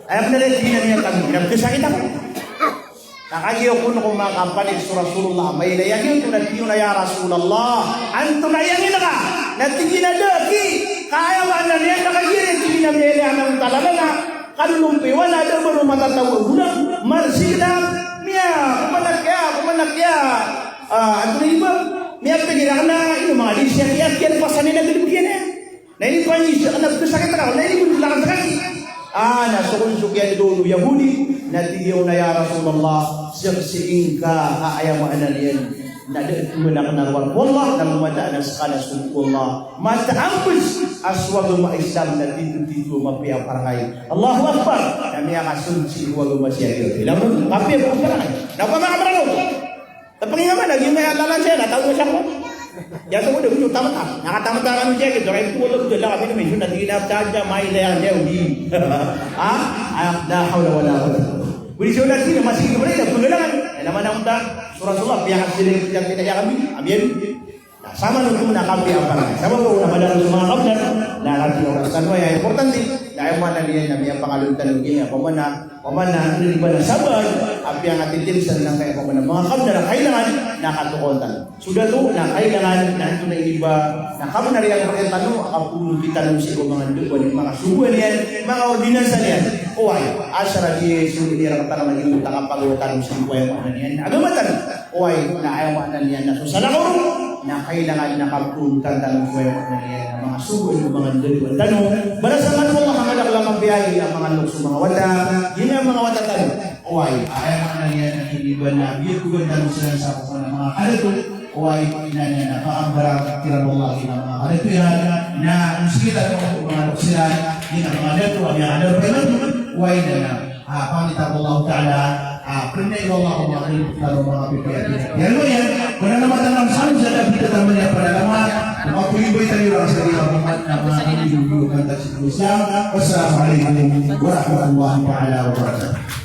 aya pn a tig iyan a miyatagoi, na pkhasakit ako. Kagiya kon ko makapanik so Rasulullah, mailay a giyoto na tig iyan a, "Ya Rasulullah, antonaa i angin ka?" Na tig iyan a, "Da ki." Ka aya maana niyan na kagiya tig iyan a miyailay anan o talala na kalolompiwan a da ba ron matataw a bolag, marsik na, miya, komanak iya, komanak iya, ah, antonaa i ba? Miyapikir anan a ino manga di siya kiya, kiya pasanin a gadeb kiyan aya. Na inipangis anan a sakit ka, na inipangis anan a sakit. Ah, na so kon so kiyandoon o Yahudi, na tig iyan a, "Ya Rasulullah, siksii ngka, ka aya maana niyan na da a toman aken a rowar ko Allah, na mataan a seka na sogo ko Allah." Mataan a so agama Islam na titho-titho a mapiya a parangay. Allahu Akbar! Na miyakasold sii ko agama siya. Ilay on, mapiya a parangay. Na pamakaparangay. Tapang iyan man, lagid iyan a lalan siya, na taw na siya ko. Iyan so ko da, tamat a. Nakatamat a kami siya, kito, kay ko, wala ko, wala kami na mention, na tig iyan a, "Taja, mailay anan o di." Ha? Ah, la hawla wala quwwata. Buli siya na tig iyan a, masik iyan a, pagalakan. Aya maana on ta, so Rasulullah, piyakasili, piyakasili kami, amin. Na samanoto na kapiya a parangay. Sabap ko na madakl so manga kabnar, na kapiya a parangay. Sa aya importante, na aya maana niyan na miyapangaloy tano giya, pamana, pamana, ino ba na sabap a piyakatitipsan na kaya pamana manga kabnar a kailangan na katokawan tano. So dato na kailangan na antonaa i ba na kabnar iyan a kaya tano a kapoon tano sii ko manga dawa niyan, manga sogoan iyan, manga ordinansa niyan. Oway, asar a di so di iran katawan a giyoto a kapagawa tano sii ko aya maana niyan a agama tano. Oway, na aya maana niyan na so salakaw ron, na kailangan na kapolotan tano so aya maana niyan na manga sogoan o manga dato tano. Balasan tano o Allah a madakl a mapiya a manga loks o manga wata, giya manga wata tano. Oway, aya maana niyan na iniba na biyagogan tano siran sa manga kadato. Oway, ina niyan na paambaran kiran o Allah a manga kadato iran, na osigit tano o manga loks iran, giya manga dato a miyakadar pa iran. Oway, na na Ah, pangni ta ko Allah Ta'ala, ah, pernay ko Allah ko manga kalipat tano manga pipiya. Yan o yan, wala na mata ng sound sa dapat kita taman ya para lama, makapuliboy tayo lang sa mga mga mga kalibutan sa Islam. Wassalamualaikum warahmatullahi ta'ala wabarakatuh.